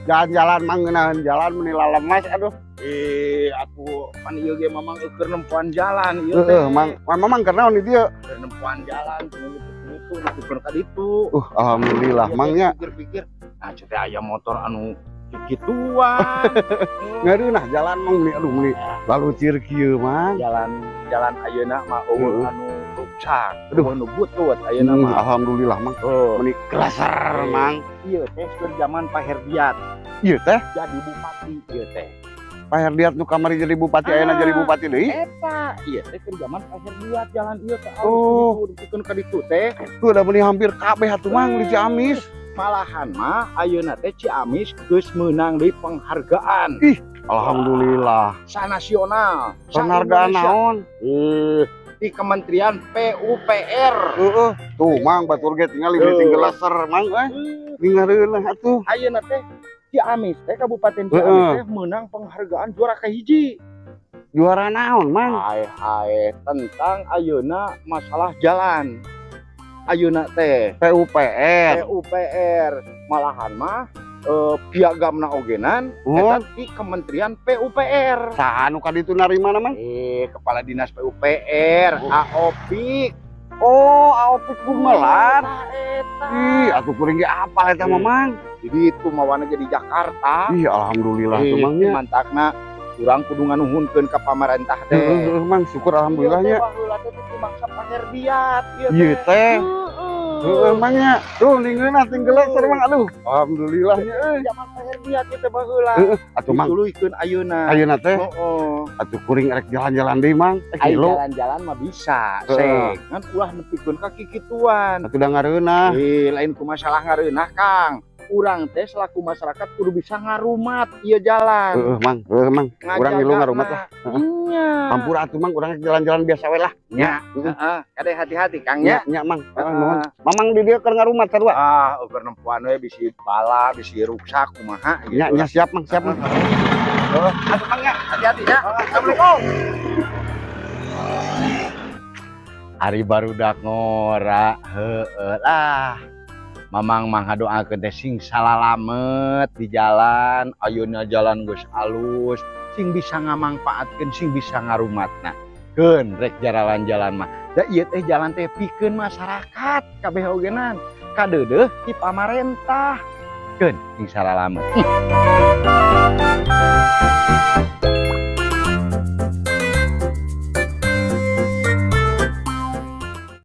Jalan-jalan mah ngeunaheun jalan meni lalemes aduh. Eh, aku pan ieu ge Mamang keur nempoan jalan ieu teh. Heeh, Mang. Mamang keur naon di dieu? Keur nempoan jalan itu nepikeun ka ditu. Alhamdulillah Ieu Mang teh nya. Pikir-pikir, nah teh aya motor anu kikituan. Ngareunah jalan Mang meni aduh meni lalucir kieu Mang. Jalan jalan ayeuna mah euweuh anu ruksak. Aduh. Euweuh nu butut ayeuna mah. Alhamdulillah Mang. Oh. Meni geleser Mang. Ieu teh keur zaman Pak Herdiat Ieu teh jadi bupati ieu teh. Pak Herdiat nu kamari jadi bupati ayeuna jadi bupati deui. Eta, ieu teh keur zaman Pak Herdiat jalan ieu teh Oh. alus dipikeun ka ditu teh. Tuh udah meni hampir kabeh atuh Mang di Ciamis. Malahan mah ayeuna teh Ciamis geus meunang deui penghargaan. Ih, alhamdulillah. Sanasional. Penghargaan Sa-Indonesia. naon? Di Kementerian PUPR. Heeh. Tuh Mang batur ge tingali Tuh. sing geleser Mang euy. Ningareunah atuh. Ayeuna teh Ciamis teh Kabupaten Ciamis teh meunang penghargaan juara kahiji. Juara naon Mang? Ae ae tentang ayeuna masalah jalan. Ayeuna teh PUPR. PUPR malahan mah piagamna ogenan eta di Kementerian PUPR. Saha nu ka ditu narimana Mang? Kepala Dinas PUPR, Aopik. Oh, Aopik Gumelar. Eta. Ih, atuh kuring ge apal eta mah Mang. Jadi itu mawana jadi Jakarta. Ih, alhamdulillah tuh Mang nya. Mantakna urang kudu nganuhunkeun ka pamarentah teh. Heeh, Mang, syukur alhamdulillah nya. Baheula teh ti mangsa Pak Herdiat ieu Ieu teh. Heeh. Heeh, Mang nya. Tuh ningeunah ting geleser Mang aduh. Alhamdulillah nya euy. Zaman Pak Herdiat ieu teh baheula. Heeh, atuh Mang. Dituluykeun ayeuna. Ayeuna teh Heeh. atuh kuring rek jalan-jalan deui Mang. Ai Kilo. jalan-jalan mah bisa, Heeh. sek. Ngan ulah nepikeun ka kikituan. Atuh da ngareunah. Eh, lain ku masalah ngareunah, Kang. Urang teh selaku masyarakat kudu bisa ngarumat ieu jalan. Heeh, Mang. Heeh, Mang. Urang ngilu ngarumat lah. Nya. Hampura atuh Mang, urang jalan-jalan biasa we lah. Nya. Heeh, kade hati-hati Kang Nya, nya. nya Mang. Heeh, nuhun. Mamang di dieu keur ngarumat sarua. Ah, ukur nempoan we bisi bala, bisi ruksak kumaha gitu. Nya, nya siap Mang, siap Mang. Heeh. Atuh Kang nya, hati-hati ya. Assalamualaikum. Ari barudak ngora, heueuh lah. Mamang mah ngadoakeun teh sing salalamet di jalan, ayeuna jalan geus alus, sing bisa ngamangpaatkeun, sing bisa ngarumatna. Keun rek jaralan-jalan mah. Da ieu teh jalan teh pikeun masyarakat kabeh ogenan. Kadeudeuh ti pamarentah. Keun sing salalamet.